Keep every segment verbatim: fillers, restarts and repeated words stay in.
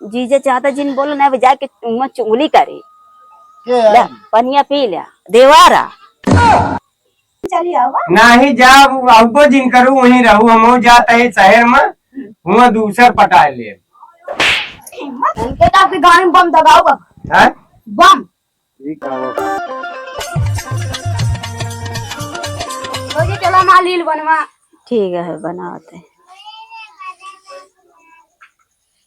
जीजा ज्यादा जिन बोलो ना, अब जाके मुँह चुगली करे। के ले, आई? पनिया पी ले, देवारा। चली आवा। नाही जाब, अब्बो जिन करू, वहीं रहू, हम जात है शहर में, हुआ दूसर पटा ले। इनके तो आपके गाड़ी में बम दगाओ बा। हैं? बम। ठीक है। भौजी, चला माँ लील बनवा। ठीक है, बनावत है।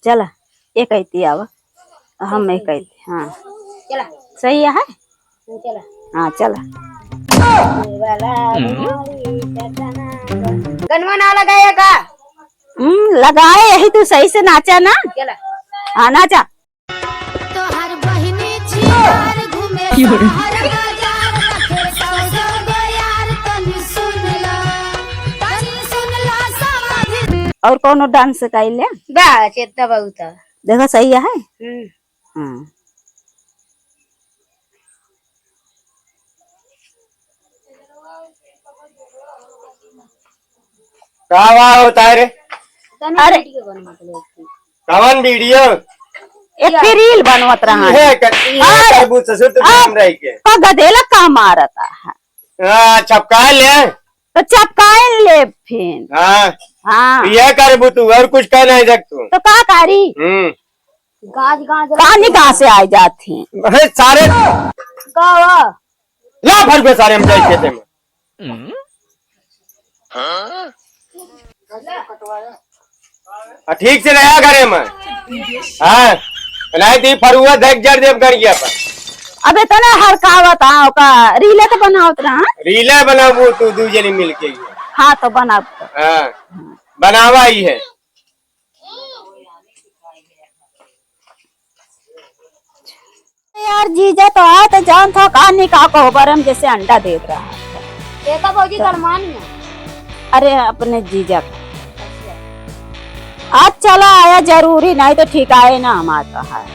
चला, एक आइती आवा, हम एक आइती, हाँ। चला। सही है? चला। हाँ, चला। गनवा ना लगाए का? हम्म, लगाए, यही तू सही से नाचा ना। चला। हाँ, नाचा। तोहर बहिनी छियार घूमे की हो रही? शहर बाजार, रखे सौ सौ गो यार, तनी सुन ला, तनी सुन ला समाधि। और कौनो डांस सिखाई ले? बस, इतना बहुत है। देखो, सही है? हम्म। हाँ। का वाह होता है रे? तने अरे। वीडियो बनवा के लेती। कवन वीडियो? एक फिर रील बनवत रहा है। इहे कर, इहे अरे। करबू ससुर तू अरे। काम रह के। का गधेला का मारता है? हाँ, छपका ले। तो चपकाए ले फिर। हाँ। हाँ। ये करबू तू, और कुछ कह नहीं सकतू। तो का करी? हम्म। गाज, गाज का निकाह से आए जात हैं? अरे सारे। का हुआ? ला भर के सारे हम जाए खेते में। आ, ठीक से रहा घरे में। हाँ। नहीं तो ई फरुआ देख जर देव गरिया पर। अब इतना हड़कावत आओ का, रीले तो बनावत रहा। रीले बनाबू तू दू जनी मिलके। हाँ, तो बनाब तो। हाँ, बनावा ही है। यार, जीजा तो आए तो जान था का नहीं का को बरम जैसे अंडा देत रहा। देखा भौजी, गरमान में। अरे, अपने जीजा का। आज चला आया जरूरी, नहीं तो ठीक आए ना हमार तो है।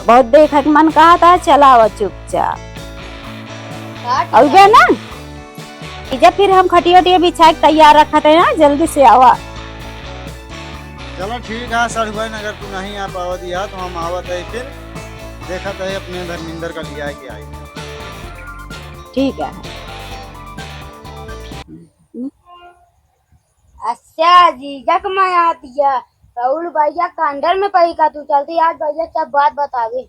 बहुत देखा के मन कहा था, चला आवा चुपचाप। का ठीक और है? बे ना, जीजा फिर हम खटिया उटिया बिछा के तैयार रखत है ना, जल्दी से आवा। चलो ठीक है, सर हुआ, अगर तू नहीं आ पावत या तो हम आवत है फिर, देखत है अपने धर्मेंद्र का लिया के आई। ठीक है। अच्छा, जीजा के मैं आतिया, राहुल भैया कंडल में पड़ी का तू चलती, आज भैया सब बात बतावे।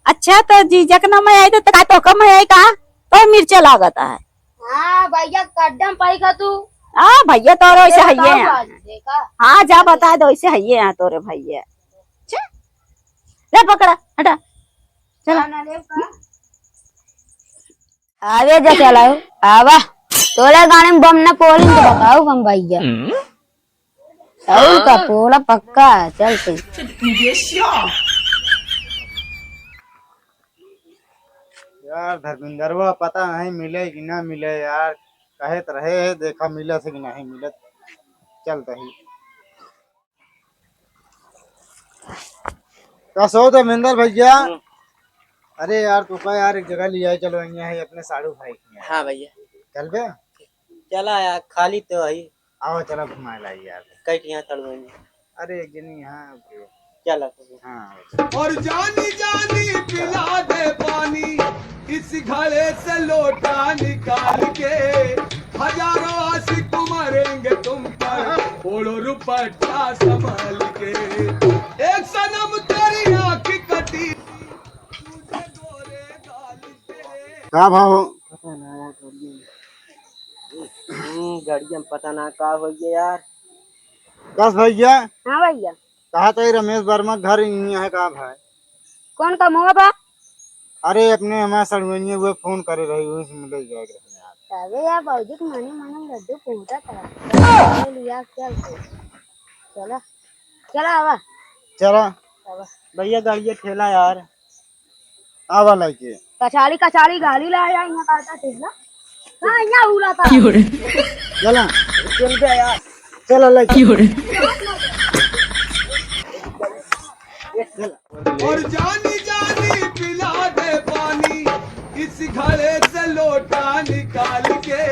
अच्छा, तो जीजा के ना मैं आई तो का तो कम है का? तो मिर्चा लागत है। हाँ, भैया कड्डम पाई का तू? हाँ, भैया तोरे वैसे तेरा हइये काम हैं। आज देखा। हाँ, जा बता दो, वैसे हइये हैं तोरे भैया। छे, ले पकड़ा, हटा। चला। हाँ, ना ले का? आवे जा चलाओ, आवा। तोरे गाड़ी में बम ना पोलिंग तो बताओ हम भैया। और का, पूरा पक्का, चल तू। यार, धर्मेंद्रवा पता नहीं मिले कि ना मिले यार, कहे तो रहे है, देखा मिले से कि नहीं मिले, चलते ही। का सो धर्मेंद्र भैया? हम्म। अरे यार, तू का यार, एक जगह ले आए, चलो, यहाँ है अपने साड़ू भाई के यहाँ। हाँ भैया। चल बे? चला यार, खाली तो है। आओ, चला घुमाए लाई यार। कई ठिया तड़वेंगे। अरे, एक जनी यहाँ पे। चला तो। हाँ, आओ। और जानी जानी पिला दे पानी, इस घड़े से लोटा निकाल के, हजारों आशिक मरेंगे तुम पर, ओढ़ो रुपट्टा संभाल के, एक सनम तेरी आँख कटी। का भाव? पता ना यार, गाड़िया में। हम्म, गाड़िया में पता ना का हो गया यार। कस भैया? हाँ भैया। कहा तो रमेश वर्मा घर इन्हीं है का भाई? कौन का मुआ बा? अरे अपने हमारे सड़ुआइनिया हुए फोन करे रही, वही से मिले जाए रहे यार। अरे यार बाबूजी के माने माने लड्डू पूरा था। ले लिया क्या? चला। चला आवा। चला। आवा। भैया गाड़िया ठेला यार। आवा लाइके। कचाली, कचाली गाली ला यार, यहाँ का आता ठेला। हाँ, यहाँ उड़ा था। चला। चल बे यार। चला लाइके। और जानी जानी पिला दे पानी, इस घड़े से लोटा निकाल के,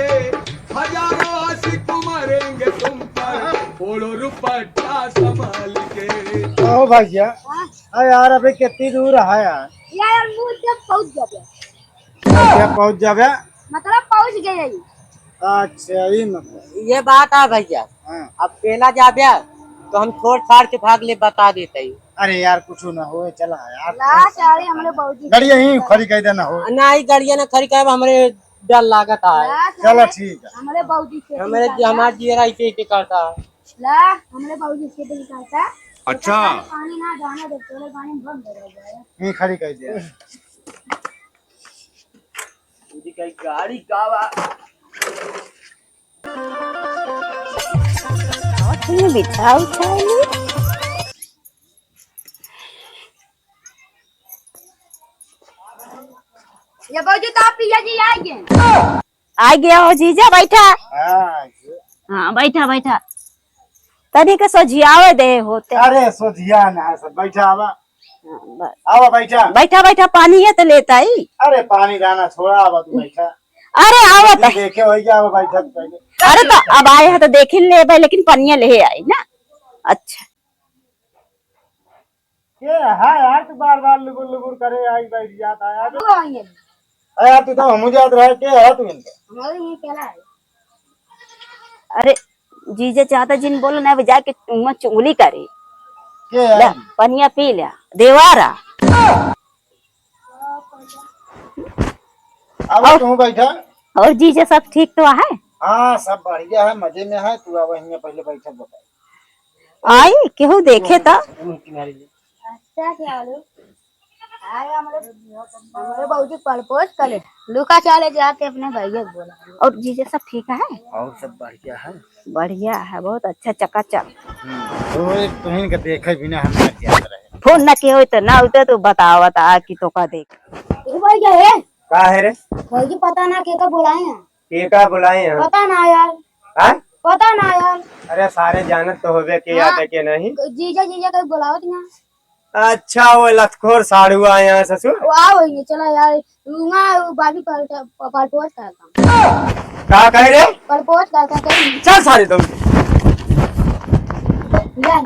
हजारों आशिक मरेंगे तुम पर, ओढ़ो रुपट्टा संभाल के। ओ भैया, हाँ। अरे यार, अभी कितनी दूर है यार? यार, यार, मुँह जब पहुँच जाबे। क्या पहुँच जाबे? मतलब पहुँच गए ही। अच्छा, ये मतलब। ये बात है भैया। हाँ। अब पेला जाबे तो हम छोड़ छाड़ के भाग ले, बता देते ही। अरे यार, कुछ ना हो, चला यार। ला, सारे हमरे बाबूजी गाड़ी यहीं खड़ी कर देना हो। नहीं, गाड़िया ना खड़ी करब, हमरे डर लागत है। ला, चलो सारे ठीक है। हमरे बाबूजी से हमरे निकाल ला। हमार जियरा ऐसे ऐसे करता है। ला, हमरे बाबूजी से निकालता। अच्छा। पानी ना जाने दे, तोरे पानी बंद हो गया है। यहीं खड़ी कर दिया। जी का गाड़ी का बा? और तुमने बिछा उछा ली? ये बाबूजी तो आप पिया जी आ गए। आ गया हो जीजा, बैठा। हाँ, ये। हाँ, बैठा, बैठा। तनी के सोझियावे दे होते। अरे, सोझिया ना है सब, बैठा आवा। हाँ, बस। आवा, बैठा। बैठा, बैठा, पानी है तो लेता ही। अरे, पानी दाना छोड़ा, आवा तू बैठा। अरे, आवा तुम तो। देखे हो क्या, आवा बैठा तू पहले। अरे, तो अब आए हैं तो देख ही ले भाई, लेकिन पनिया ले आई ना। अच्छा। के है यार, तू बार बार लुबुर लुबुर करे आई बैठ जाता है यार। वो आई है। अरे यार, तू तो हम जात रहे, के है तू इनके? हमारे ये क्या है? अरे जीजा चाहता जिन बोलो ना, जाके उमा चुगली करे। के है? ले, पनिया पी ले, देवारा। अब और तू बैठा। और जीजा सब ठीक तो है? हाँ, सब बढ़िया है, मजे में है। तू अब यहाँ पहले बैठा बता। आई, केहू देखे त? अच्छा, क्या हाल है? आए हमरे, हमरे बाबूजी propose करे। लुका चले जाके अपने भैया के बोला। और जीजा सब ठीक है? और सब बढ़िया है। बढ़िया है, बहुत अच्छा, चकाचक। हम्म, तो एक तुहिन के देखे बिना हम ना जात रहे। फोन ना किए होते, ना होते तो बतावत आ कि तोका देख। ए भैया, ए। का है रे? भौजी पता ना के का बुलाए हैं। के का बुलाए हैं? पता ना यार। हाँ? पता ना यार। अरे सारे जानत तो होबे के हाँ। याद है के नहीं? जीजा, जीजा कहीं बुलावत ना। अच्छा, वो लतखोर साढ़ू आए हैं ससुर। वो आओ ये, चला यार। लूंगा, वो भाभी पर, पर, propose करता। का कहे रे? Propose करता, कहीं। चल सारे दौड़। जा।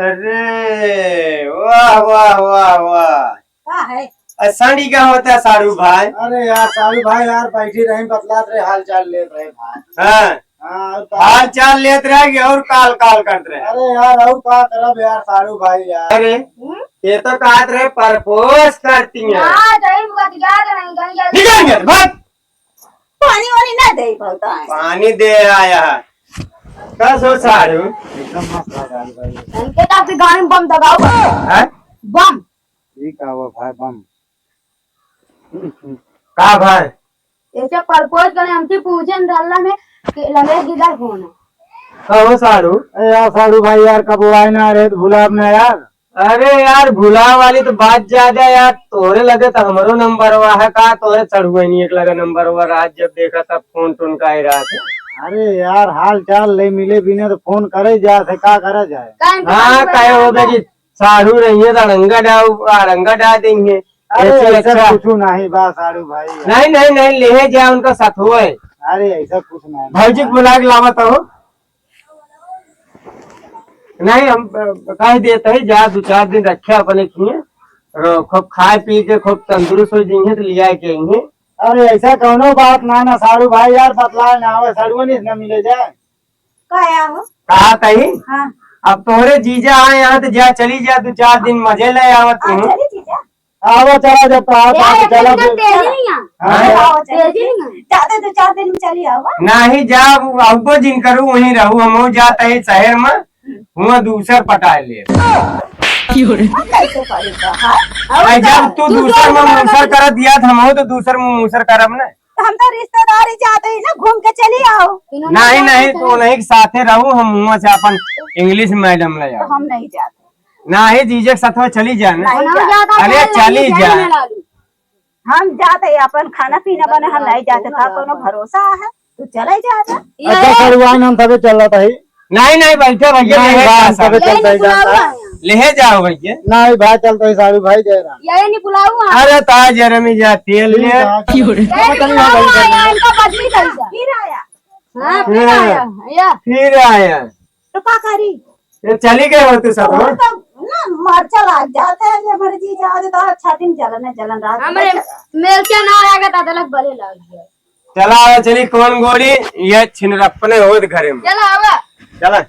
अरे, वाह, वाह, वाह, वाह। का है? अरे, साड़ी का होता है, साढ़ू भाई? अरे यार, साढ़ू भाई यार, बैठी रही, बतलात रहे, हाल चाल लेत रहे भाई। हाँ। हाँ, और का? हाल चाल लेत रहे कि और काल काल करत रहे? अरे यार, और का करब यार, साढ़ू भाई यार। अरे, हम्म? ये तो कहत रहे, propose करती हैं। हाँ, सही बात, याद नहीं, कहीं याद निकल गया, भाग। पानी वानी ना दे, बहुत आए। पानी दे आया है। का सो साढ़ू? एकदम मस्त लगा भाई। इनके तो आपके गाने में बम दबाओ। हैं? बम। ठीक है वो भाई बम। का भाई? ऐसे propose करे, हमसे पूछे न डल्ला में कि रमेश जी का फोन है। कहो साढ़ू। ए यार साढ़ू भाई यार, कब आए ना रे, तो भुलाब ना यार। अरे यार, भुला वाली तो बात ज्यादा यार, तोरे लगे तो हमरो नंबरवा है का, तोरे चढ़ुए नहीं एक लगे नंबरवा, रात जब देखा तब फोन टोन का ही रहा थे। अरे यार, हाल चाल ले मिले बिना तो फोन करे जा से का करे जाए। हाँ, कहे हो बेटी, साढ़ू रहिए तो अड़ंगा डाल, अड़ंगा डाल देंगे। अरे ऐसे ऐसा अच्छा। कुछ नहीं बा साढ़ू भाई। नहीं, नहीं, नहीं, ले जा उनका साथ होए। अरे ऐसा कुछ नहीं। भौजी को बुला के लावत हो। नहीं, हम, अ, कह देते हैं, जा दो चार दिन रखे अपने किए, और खूब खाए पी के खूब तंदुरुस्त हो जाइए तो लिया के आइए। अरे ऐसा कौनो बात ना, ना साढ़ू भाई यार, बतला ना आवे, साढ़ू नहीं ना मिले जाए। का आया हो? कहा तही? हाँ। अब तोहरे जीजा आए यहाँ तो जा, चली जा, दो चार दिन मजे ले आवत हाँ, हूँ। चली जीजा। आवा चला जब तो आप यार, आके चला इतना जब तेजी नहीं है। हाँ। आवा, चला। तेजी नहीं है। जाते दो चार दिन में चली आवा। नहीं जा, अब्बो जिन करू वहीं रहू, हम जाते हैं शहर में, हुआ दूसर पटाए ले। हम कैसे करी तो, हाँ? अरे जब तू तू दूसर में दूसर मूसर कर दिया था, हम तो दूसर में मूसर करब ना। तो हम तो रिश्तेदारी जाते ही ना, घूम के चली आओ। नहीं, नहीं, तो उन्हीं के साथे रहू, हम हुआ से अपन English madam ले तो आओ। हम नहीं जाते। नाही, जीजे के साथ में चली जा ना। नहीं जाते। अरे, चली जा। हम जाते ही अपन खाना पीना बने, हम नहीं जाते था, कोनो भरोसा है? तू चले जा जा। अच्छा, सड़ुआन हम सबे चल रहा था ही। नहीं, नहीं, बैठे भैया, नहीं, लेहे भाई, हम सबे चलते ही जाता। लेहे जाओ भैया। नहीं भाई, चलते ही साढ़ू भाई जय राम। यही नहीं बुलाऊ हम। अरे, ता जरमी जा, तेल ले। ठीक है, चलो, चलिए, हम लोग चलते हैं। इनका बदली कर जा। फिर आया। हाँ, फिर आया। या। फिर आया। तो का करी? ये चली गए हो तू सब, हाँ? तो ना, जाते हैं, जब मर्जी जाओ, तो अच्छा दिन जलन है, जलन रात हमरे में। मेल के ना आएगा, दादा लग बले लाग गया। चला आवा, चली कौन गोड़ी, ये छिनरप्पने होत घरे में। चला आवा। चला।